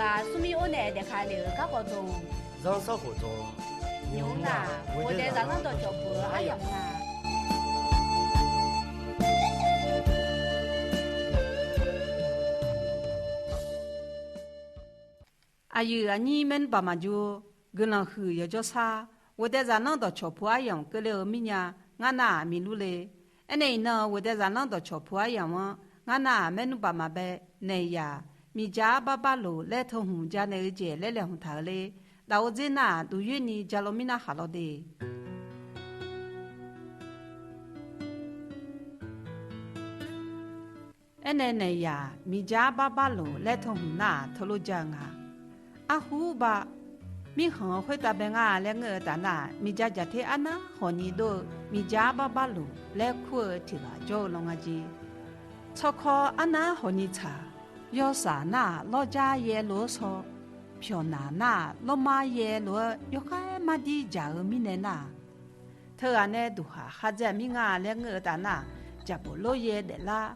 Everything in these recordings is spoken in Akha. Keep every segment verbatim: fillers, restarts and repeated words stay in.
Aqsur mir or nae daefka lef-euq garkawv dmq, zanrsanrkhof dmq, nymq-mr nar, ghoeqdae zaqlanr dawqcawq puq-eu aryamq nga. Aqyuif aqnyir maernmr baq maqjur, guiqlanq huiq yawqjawr sar, ghoeqdae zaqlanr dawqcawq puq aryamq keuvle-eu mirnya, ngar nar-aq miqlur le. Aernae iqnan-euq ghoeqdae zaqlanr dawqcawq puq aryamq-anr ngar nar-aq maernmr baq maqbae, naeq yaq, miqdzaq-ar barbar loq laer teuhmq janaeq-eu jeq laer laeqhmq taq-eu le. Daqor dzer nar-aq duqyoer ni ja law mirnar khaq law de. Aernae naeq yaq, miqdzaq-ar barbar loq laer teuhmq nar-aq teulof ja-eu nga. Arhu ba, mirkhanq-eu khoertav bae ngar laer ngeur-eu taf nar, miqdzaq jaqter arnav hawqni dov-eu miqdzaq-ar barbar loq laer kur-eu tiq ghaq jawr-eu law nga jeq. Tsawrkawr arnav hawqni tsaq, yawsaf nar-aq lawrjar yaev lof-aer shaw, pyawqnaq nar-aq lawrmar yaev lof-aer yawkhaer mardir dzaq-eu mirnae nar-aq, teughaq nae duqkhaq khardzae mir nga laer ngeur-eu taf nar, jaqbof lor yaev daeflar.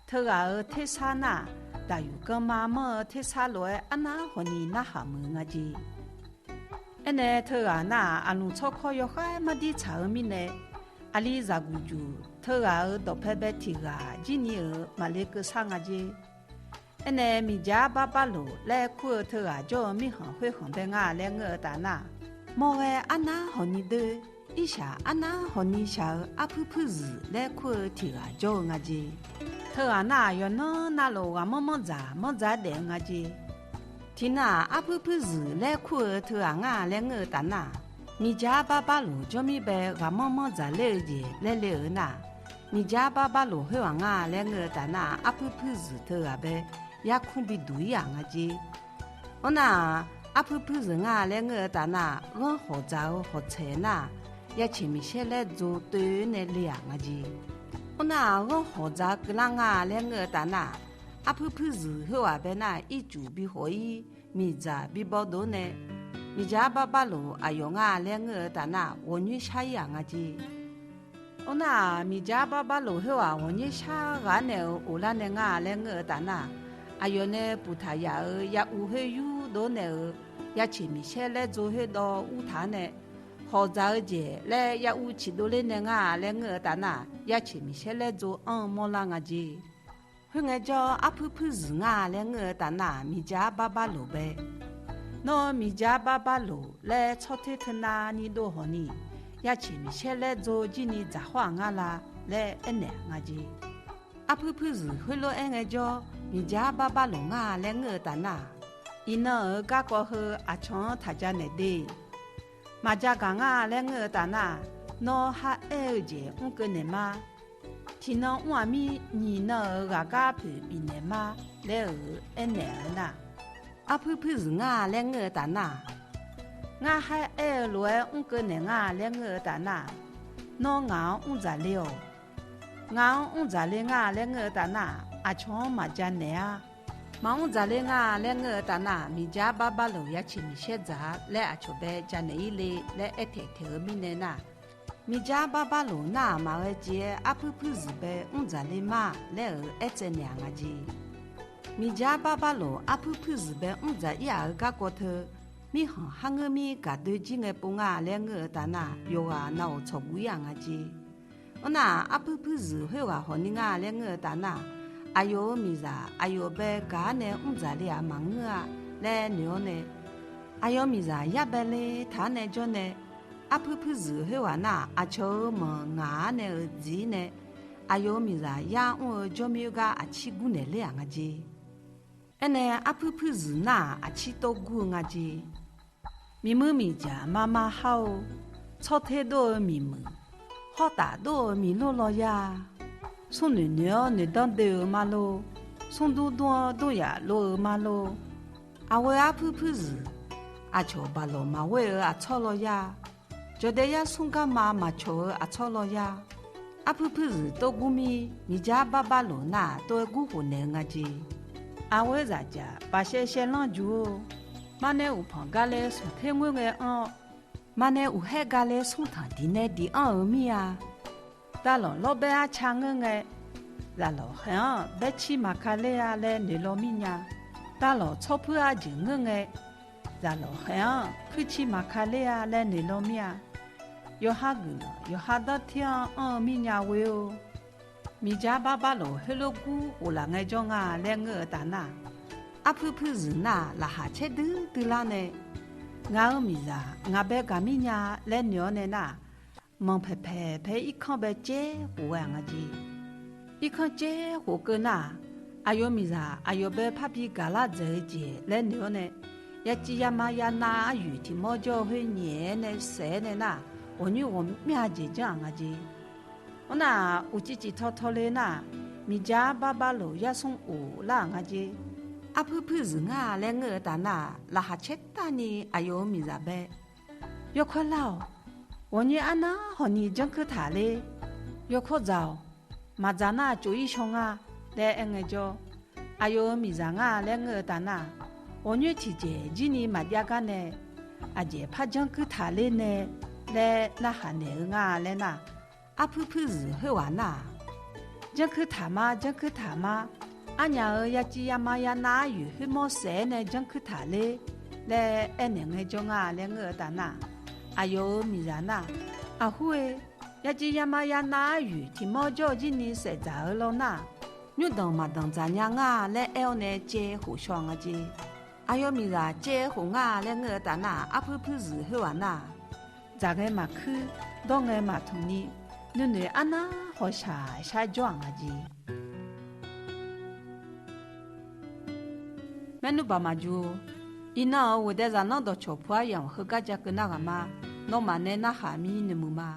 Teughaq-euq tersar nar-aq, daqyuq ganma manr-eu tersar lof-aer arnav hawqni narhaq muiq-eu nga jeq. Aernae teughaq nar-aq, aqlmq tsawrkawr yawkhaer mardir tsaq-eu mirnae, aqli zaqguq juq teughaq-euq dawqpae bae tiq ghaq jir ni-euq maqle keuv sar nga jeq. Aernae miqdzaq-ar barbar loq laer kur-eu teughaq jawr-eu mirkhanq khoerkhanq bae nga laer ngeur-eu taf nar, mawrghae arnav hawqni doer, irshaq arnav hawqni shaq-eu arpuir puirzuiq laer kur-eu tiq ghaq jawr-eu nga jeq. Teughaq nar-aq yawqnan navluf ghaqmanr manr dzaq manr dzaq daef-eu nga jeq. Tiqnan-aq arpuir puirzuiq laer kur-eu teughaq nga laer ngeur-eu taf nar, miqdzaq-ar barbar loq jawr mir bae ghaqmanr manr dzaq ler-eu jeq laer le-euq nar, miqdzaq-ar barbar loq khoerghaq nga laer ngeur-eu taf nar, arpuir puirzuiq teughaq bae yarkmr biduq ir-aq nga jeq. Arnar-aq, arpuir puirzuiq nga laer ngeur-eu taf nar, ghanr hawq dzaq-eu hawq tsaeq nar-aq, ya ceq miqsaer laer dzotoe nae le-aq nga jeq. Arnar-aq, ghanr hawq dzaq-eu keuvlar nga laer ngeur-eu taf nar, arpuir puirzuiq khoerghaq bae nar ircuf bi khawf ir, miqdzaq bi baw dov nae, miqdzaq-ar barbar loq aqyawf nga laer ngeur-eu taf nar, ghawqnyoer shar ir-aq nga jeq. Arnar-aq, miqdzaq-ar barbar loq khoerghaq ghawqnyoer shar ghaq naeq-euq oflar nae nga laer ngeur-eu taf nar, aqyawf nae puqtaq yaf-euq yaruv khoer yurdov naeq-euq ya ceq miqsaer laer dzotoe dawv urtaq-anr nae, hawq dzaq-eu jeq laer yaruv ciqdov ler nae nga laer ngeur-eu taf nar, ya ceq miqsaer laer dzotoe anr-eu mawrlar nga jeq. Khoerngae jawr arpuir puirzuiq nga laer ngeur-eu taf nar, miqdzaq-ar barbar loq bae, nawr-eu miqdzaq-ar barbar loq laer tsawrter teunav ni dov hawqni, ya ceq miqsaer laer dzotoe jir ni dzaq hawr-aq ngar la laer aernaeq-aq nga jeq. Arpuir puirzuiq khoerlof-aer ngae jawr, miqdzaq-ar barbar loq nga laer ngeur-eu taf nar, iqnan-euq garkawv heu aqcawq-anr taq janaeq de. Maqja gaq nga laer ngeur-eu taf nar, nawr kharaer-eu jeq mrkeuv naeq ma. Tiqnan mr-aq mir, nyiq nan-euq ghaqgar poeq bifnaeq ma laer-euq aernaeq-eu nar, arpuir puirzuiq nga laer ngeur-eu taf nar, ngar kharaer-eu lof-aer mrkeuv naeq nga laer ngeur-eu taf nar, nawr ngaq-anr mr dzaq le-awq. Ngaq-anr mr dzaq le nga laer ngeur-eu taf nar, aqcawq-anr maqja naeq-ar. Maqmr dzaq le nga laer ngeur-eu taf nar, miqdzaq-ar barbar loq ya ceq miqsaer dzaq-ar laer aqcawq bae janaeq ir le laer aertaeq taeq-eu mirnae nar, miqdzaq-ar barbar loq nar-aq maqghae jeq-aer arpuir puirzuiq bae mr dzaq le ma laer-euq aertsaev naeq-aq nga jeq. Miqdzaq-ar barbar loq arpuir puirzuiq bae mr dzaq ir-aq-eu garkawv teu, mirkhanq kharngeur mir gaqdoe jir ngae pov nga laer ngeur-eu taf nar, yawqghaq nav-awq tsawqguv ir-aq nga jeq. Arnar-aq, arpuir puirzuiq khoerghaq hawq ni nga laer ngeur-eu taf nar, aqyawf-euq miqzaq aqyawf bae gaq-ar nae mr dzaq le-aq maqngeur-a laer noeq-awr nae, aqyawf miqzaq yar bae le taq-ar nae jawr nae, arpuir puirzuiq khoerghaq nar-aq, aqcawq-euq manq ngaq-ar nae-euq dziq-ir nae, aqyawf-euq miqzaq yar mr-eu jawrmir gar aqcir gurnaeq ler-aq nga jeq. Aernae arpuir puirzuiq nar-aq, aqcir tov gur-eu nga jeq. Miqmuir miqdzaq mar mar har-or, tsawrter dov-eu miqmuiq, hawrtaf dov-eu miqlor law ya. Smrnoeq noeq-awr noeqdanr doe-eu mar lor, smrdur dur-awr dur yaf lov-eu mar lor. Aqghoe arpuir puirzuiq, aqcawq baqlawq maqghoer-eu aqtsawr law ya. Jawqdae yar smr garma maqcawq-eu aqtsawr law ya. Arpuir puirzuiq tov gur mir, miqdzaq-ar barbar loq nar-aq, tov-aer gur khof naeq-eu nga jeq. Aqghoer zaqjaq baqsaev saev lanr juq-or, marnae uqpanq ga laer smq ter ngoer ngae anr-awr, marnae uqhaer ga laer smrtanq diq nae diq anr-euq mir-a. Davlanq lawrbaer arca ngeur ngae, zaqlawq khaeq-anr baercir maqka ler-a laer noeq law mirnya. Tavlawq tsawrpuir-a jeq ngeur ngae, zaqlawq khaeq-anr puircir maqka ler-a laer noeq law mir-a. Yawqha guiqlanq yawqha danrtir-anr anr-eu mirnya ghoe-or, miqjar barbar lof heulof gur ghoflaf ngaejawr nga laer ngeur-eu taf nar, arpuir puirzuiq nar-aq laqkhaq caer duidui lar nae, ngaq-euq miqzaq ngaq bae gaq mirnya laer noeq-awr nae nar, manq paeq paeq pae irkanr bae caer khof ghae-aq nga jeq. Irkanr caer khof keuv nar-aq, aqyawf-euq miqzaq aqyawf bae parbi gaq lar dzaeq-eu jeq laer noeq-awr nae, yaciv yama yanav aryoeq tiq mawr jawr-eu khoer nyaef-aer nae saef-aer nae nar, ghawqnyoer ghawqmya jeq janr-aq nga jeq. Arnar-aq, uqcif cif taw taw le nar, miqjar barbar lof yarsmr of lar-aq nga jeq. Arpuir puirzuiq ngar-a laer ngeur-eu taf nar-aq, laqkhaq caer tavni aqyawf-euq miqzaq bae, Yawkawr lar-awq. Ghawqnyoer arnar hawqni janrkuir taq ler. Yawkawr dzaq-awq. Maqdzaq nar cof-ir shaw nga laer aer ngaejawr, aqyawf-euq miqzaq ngar-a laer ngeur-eu taf nar, ghawqnyoer tiqjeq jirni maqjav gar nae, aqjeq par janrkuir taq ler nae laer narhaq naeq-eu ngar laer nar, arpuir puirzuiq khoerghaq nar-aq, Janrkuir taq mar, janrkuir taq mar. Arnyaf-euq yaciv yama yanav aryoeq khoermawr saef-aer nae janrkuir taq ler laer aernaeq ngaejawr nga laer ngeur-eu taf nar, aqyawf-euq miqzaq nar, Aqhur-e, yaciv yama yanav aryoeq tiq mawr jawr-eu jirni saef dzaq-eu lawr nar, nymrdanq maqdanq dzaq nya ngar laer aer-awr nae caev khof shaw-aq nga jeq. Aqyawf miqzaq caev khof ngar laer ngeur-eu taf nar, arpuir puirzuiq khoerghaq nar, dzaq ngae maqkuir, dawr ngae maqtmq ni, nuinoeq arnar hawshaq shar jawr-aq nga jeq. Maernmr baq maqjuq. Iqnan-euq ghofdae zaqlanr dawqcawq pu-aer yamq heugar ja keuv nar ghaq ma. Nawmaf nae narhaq mir noeqmuiq ma.